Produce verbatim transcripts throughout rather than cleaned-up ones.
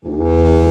འོ་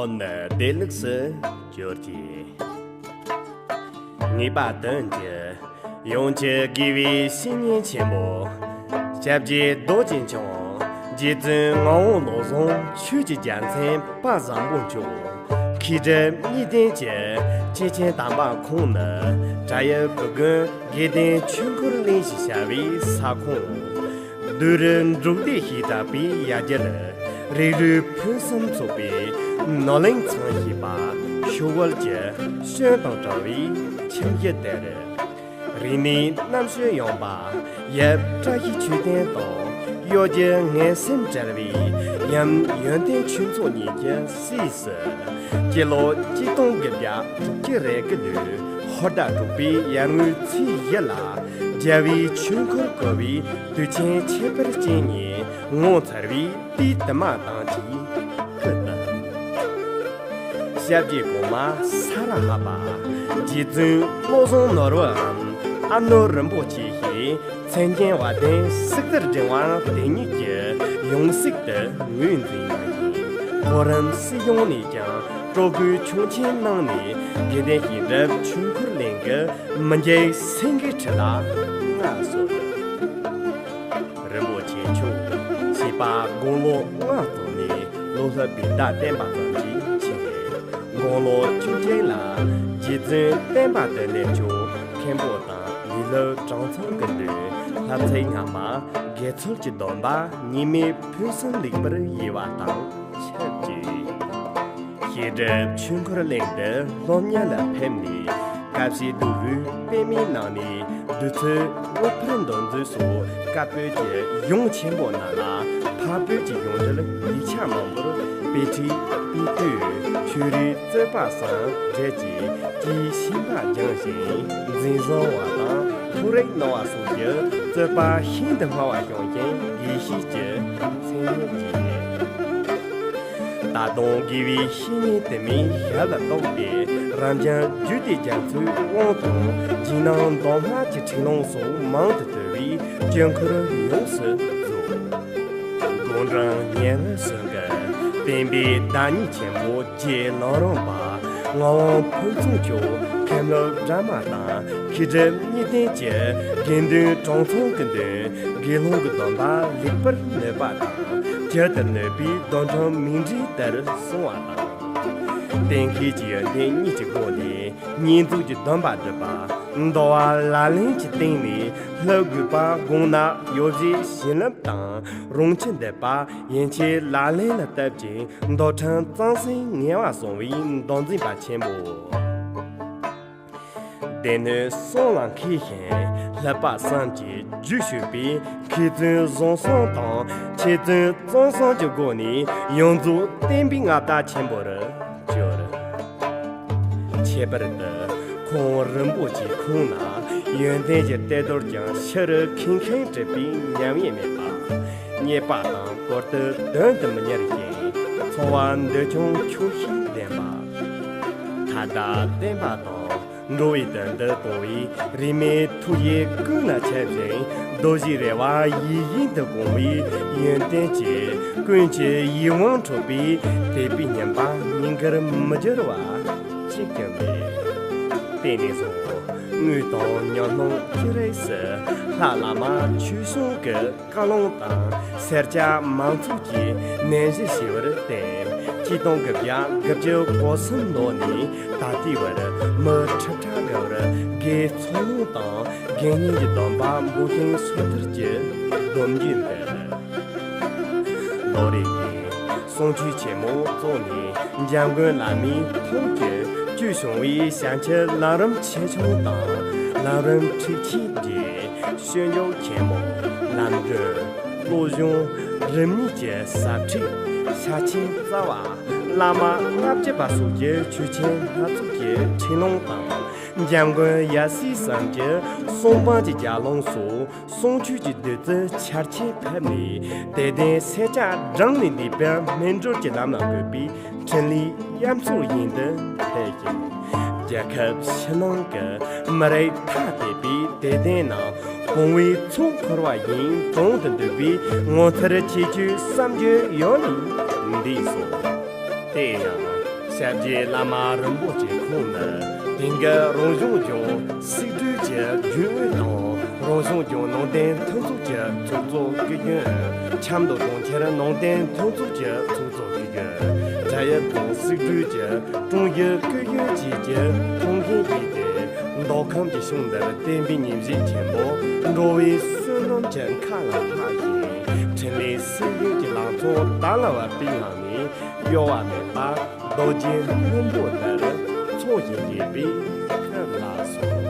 ན་བདེ་ལེགས་སུ་གྱུར་ཅིག། ངེས་པར་དུ་གྱུར། ཡོངས་ཀྱི་དགེ་བའི་བཤེས་གཉེན་ཆེན་པོ། སྐྱབས་རྗེ་རྡོ་རྗེ་འཆང་། རྗེ་བཙུན་ངག་དབང་བློ་བཟང་ཆོས་ཀྱི་རྒྱལ་མཚན་དཔལ་བཟང་པོ་མཆོག། མཁས་གྲུབ་གཉིས་ལྡན་གྱི་སྐྱེས་ཆེན་དམ་པ་ཁོང་ནི་བྲག་ཡབ་བུ་དགོན་དགེ་ལྡན་ཆོས་འཁོར་གླིང་ཞེས་བྱ་བའི་ས་ཁོངས། བདུད་རི་འབྲོག་སྡེ་ཞེས་གྲགས་པའི་ཡ་གྱལ། རིགས་རུས་ཕུན་སུམ་ཚོགས་པའི་ནོར་གླིང་ཚང་ཞེས་པ་ཤོ་རྒོལ་གྱི་ཤོན་དང་བྲལ་བའི་ཁྱིམ་གཞི་དེར། རིག་གནས་རྣམ་དཔྱོད་ཡངས་པ་ཡབ་བཀྲ་ཤིས་ཆོས་ལྡན་དང་ གཡོ་སྒྱུ་ངན་སེམས་བྲལ་བའི་ཡུམ་ཡོན་ཏན་ཆོས་མཚོ་ཉིད་ཀྱི་སྲས་སུ། སྤྱི་ལོ་གཅིག་སྟོང་དགུ་བརྒྱ་དྲུག་ཅུ་རེ་དགུ་ལོའི་ཧོར་ཟླ་དྲུག་པའི་ཡར་ངོའི་ཚེས་བཞི་ལ་རྒྱལ་བའི་ཆོས་འཁོར་བསྐོར་བའི་དུས་ཆེན་ཁྱད་པར་ཅན་ཉིད་ངོ་མཚར་བའི་དུས་དུ་མ་དང་བཅས་སྐུ་བལྟམས། ཞབས་ཀྱི་གོང་མ་ས་ར་ཧ་པ། རྗེ་བཙུན་བློ་བཟང་ནོར་བུའམ་ཨ་ནོ་རིན་པོ་ཆེ་ཞེས་མཚན་ཅན་བ་དན་སིག་ཏར་འབྲིང་བ་དེ་ཉིད་ཀྱི་ཡང་སྲིད་དུ་ངོས་འཛིན་གནང་ཞིང་། གོ་རིམ་སྲིད་གཞུང་ནས་ཀྱང་སྤྲོ་དགོས་ཆོག་མཆན་གནང་ནས་དགེ་ལྡན་ཞི་གྲུབ་ཆོས་འཁོར་གླིང་གི་མི་འཇིགས་སེང་གེའི་ཁྲི་ལ་མངའ་གསོལ། རིན་པོ་ཆེ་མཆོག་བྱིས་པ་དགུང་ལོ་ལྔ་བར་ནས་ལོ་སློབ་པའི་ཟླ་བསྟན་པ་ཙམ་གྱིས་ཕྱིན། དགུང་ལོ་བཅུ་གཅིག་ལ་རྗེ་བཙུན་བསྟན་པ་དོན་ལྡན་མཆོག་མཁན་པོ་དང་ལི་ལུ་གྲངས་ཚང་གི་མདུན་ལྷ་ཚེ་སྔ་མ་དགེ་ཚུལ་གྱི་སྡོམ་པ་ཉི་མའི་ཕུན་སུམ་ལེགས་པར་ཡེ་བ་དང་ཆབས་ཅིག་ཞི་གྲུབ་ཆོས་འཁོར་གླིང་དུ་སློབ་གཉེར་ལ་ཕེབས་ནས། སྐབས་སུ་བསྡུ་བའི་པདྨའི་ནང་ནས་བདུད་རྩི་དངོས་འཕེལ་མདོ་མཛོད་སོགས་བཀའ་པོད་ཀྱི་གཞུང་ཆེན་པོ་རྣམས་ལ་འཕགས་བོད་ཀྱི་གཞུང་འགྲེལ་ཡིག་ཆ་མང་པོར་དཔེ་ཁྲིད་དཔེ་བསྟོད་ཆོས་རའི་རྩོད་པ་སོགས་འགྲེལ་གྱིས་དཀྱུས་ཞིབ་པ་སྦྱངས་ཤིང་། འཛིན་བཟང་བ་དང་མཐོ་རིས་སྣང་བ་སོགས་ཀྱི་རྩོད་པ་ཤིན་ཏུ་སྨྲ་བ་བྱུང་ཞིང་དགེ་བཤེས་ཀྱི་མཚན་སྙན་བརྒྱུད། ད་དུང་དགེ་བའི་བཤེས་གཉེན་དུ་མའི་ཞབས་ལ་གཏུགས་ཏེ། རབ་འབྱམས་རྒྱུད་སྡེ་རྒྱ་མཚོའི་དབང་དང་རྗེས་གནང་མདོ་སྔགས་ཀྱི་ཁྲིད་ལུང་སོགས་མང་དུ་བཏོན་པའི་དཀྱིལ་འཁོར་ཡོངས་སུ་རྫོགས། དགུང་གྲངས་ཉེར་ལྔ་སོན་གྱི་བསྟན་པའི་བདག་ཉིད་ཆེན་པོ་རྗེ་ལམ་རིམ་པ་ངག་དབང་ཕུན་ཚོགས་མཆོག་མཁན་སློབ་དྲ་མ་དང་། མཁས་གྲུབ་གཉིས་ལྡན་གྱི་དགེ་འདུན་གྲངས་ཚང་གི་མདུན་དགེ་སློང་གི་སྡོམ་པ་ལེགས་པར་ནོད་པ་དང་། ཇི་ལྟར་ནོད་པའི་རྡོར་འཕྲེང་མིག་འབྲས་ལྟར་གསུང་བ་དང་། གཏན་འཁེལ་གྱི་ཡོན་ཏན་གཉིས་ཀྱི་སྒོ་ནས་བསྙེན་རྫོགས་ཀྱི་སྡོམ་པ་སྒྲུབ་པ། འདུལ་བ་ལག་ལེན་གྱི་སྟེང་ནས་སློབ་དགོས་པ་དགོངས་ན་ཡོ་བྱད་བྱིན་རླབས་དང་རུང་ཆེན་འདེབས་པ་ཡན་ཆད་ལག་ལེན་ལ་བསྟར་ཅིང་རྡོར་འཕྲེང་གཙང་སེང་ངེ་བ་བཟུང་བའི་མདོ་འཛིན་པ་ཆེན་པོ། སྡེ་སྣོད་གསུམ་ལ་མཁས་ཤིང་བསླབ་པ་གསུམ་གྱི་རྒྱུད་ཤེས་པའི་མཁས་བཙུན་བཟང་གསུམ་དང་མཁས་བཙུན་གཙང་གསུམ་གྱི་སྒོ་ནས་ཡོངས་རྫོགས་བསྟན་པའི་མངའ་བདག་ཆེན་པོར་གྱུར། ཁྱད་པར་དུ་ཁོང་རིན་པོ་ཆེའི་ཁོང་ན་ཡོན་ཏན་གྱི་གཏེར་རྡོར་ཀྱང་ཕྱི་རུ་ཁེངས་ཁེངས་སྤྲས་པའི་ཉམས་ཡེ་མེད་པ། རྙེད་པ་དང་གོ་བསྡུར་དོན་དུ་མི་གཉེར་ཞིང་འཚོ་བ་འདོད་ཆུང་ཆོག་ཤེས་ལྡན་པ། ཐ་དད་བརྟན་པ་དང་འགྲོ་བའི་དོན་དུ་གཏོང་བའི་རིས་མེད་ཐུགས་རྗེ་ཀུན་ལ་ཁྱབ་ཅིང་རྡོ་རྗེའི་རེ་བ་ཡིད་བཞིན་དུ་སྐོང་བའི་ཡོན་ཏན་གྱིས་ཀུན་གྱི་ཡིད་དབང་འཕྲོག་པའི་དད་པའི་སྙིང་པ་ཉིན་དཀར་མི་འགྱུར་བ་གཅིག་ཀྱང་མེད། དེ་ནས་བཟུང་དངོས་དང་ཉམས་སྣང་ཅི་རིགས་སུ་ལྷ་བླ་མ་ཆོས་སྐྱོང་གི་བཀའ་ལུང་དང་སེར་སྐྱ་མང་ཚོགས་ཀྱིས་ནན་བཞིན་ཞུ་བར་བརྟེན། ཆིག་སྟོང་དགུ་བརྒྱ་དགུ་བཅུ་གོ་གསུམ་ལོ་ནས་ད་ལྟའི་བར་མི་ཁྲི་ཕྲག་བརྒལ་བར་དགེ་ཚོགས་ལུང་དང་དགེ་བསྙེན་གྱི་སྡོམ་པ་འབུམ་ཐེངས་སོ་ཐར་གྱི་སྡོམ་རྒྱུན་འདུག་ལོ་རེ་བཞིན་གསུང་ཆོས་ཆེན་མོ་བཙུགས་ནས་འཇམ་མགོན་བླ་མའི་ཐུགས་ཀྱི་བཅུད་བྱུང་བའི་བྱང་ཆུབ་ལམ་རིམ་ཆེ་ཆུང་དང་ལམ་རིམ་ཁྲིགས་ཆེན་གྱི་སྤྱོད་འཇུག་ཆེན་མོ། ལམ་སྒྲོན། བློ་སྦྱོང་། རིམ་གཉིས་ཀྱི་ཟབ་ཁྲིད། ཕྱག་ཆེན་རྩ་བ། བླ་མ་ལྔ་བཅུ་པ་སོགས་ཀྱི་ཆོས་ཆེན་སྣ་ཚོགས་ཀྱི་ཁྲིད་ལུང་དང་། འཇམ་མགོན་ཡབ་སྲས་བསམ་གྱི་གསུང་འབུམ་གྱི་རྒྱབ་ལུང་སོགས་གསུང་ཆོས་ཀྱི་བདུད་རྩི་ཆར་ཆེན་ཕབ་ནས་དད་ལྡན་སེར་སྐྱ་བགྲངས་ལས་འདས་པའི་སྨིན་གྲོལ་གྱི་ལམ་ལ་བཀོད་པའི་འཕྲིན་ལས་དབྱར་མཚོ་བཞིན་དུ་འཕེལ་ཞིང་། རྒྱལ་ཁབ་ཕྱི་ནང་གི་མི་རིགས་ཐ་དད་པའི་དད་ལྡན་རྣམས་གོང་བུའི་ཚོགས་འཁོར་བ་བཞིན་དྲུང་དུ་འདུས་པའི་ངོ་མཚར་ཆེ་ཆེའི་བསམ་བརྗོད་ཡོད་ལས་འདས་སོ། དེ་ཡང་ཞབས་རྗེས་བླ་མ་རིན་པོ་ཆེ་ཁོང་ནི་དེང་གི་རང་སྐྱོང་ལྗོངས་སྲིད་གྲོས་ཀྱི་རྒྱུན་ཨུ་དང་རང་སྐྱོང་ལྗོངས་ནང་བསྟན་མཐུན་ཚོགས་ཀྱི་ཚོགས་གཙོ་སྐུ་མགྲོན། ཆབ་མདོ་གྲོང་ཁྱེར་ནང་བསྟན་མཐུན་ཚོགས་ཀྱི་ཚོགས་གཙོ་སྐུ་མགྲོན། བྲག་གཡབ་རྫོང་སྲིད་གྲོས་ཀྱི་ཀྲུང་ཞི་སྐུ་མགྲོན་བཅས་ཀྱི་ཐུགས་འགན་བཞེས་ཏེ། མདོ་ཁམས་ཀྱི་གཞུང་འདིར་བསྟན་པའི་ཉིན་བྱེད་ཆེན་པོ་འགྲོ་བའི་བསོད་ནམས་ཀྱི་མཁའ་ལ་ལྷགས་ཤིང་། འཕྲིན་ལས་སྲིད་ཞིའི་ལང་ཚོ་དར་ལ་བབས་པའི་ངང་ནས་གཡོ་བ་མེད་པ་རྡོ་རྗེ་སྔོན་པོ་ལྟར་འཚོ་ཞིང་རྒྱས་པའི་སྐུ་ལགས་སོ།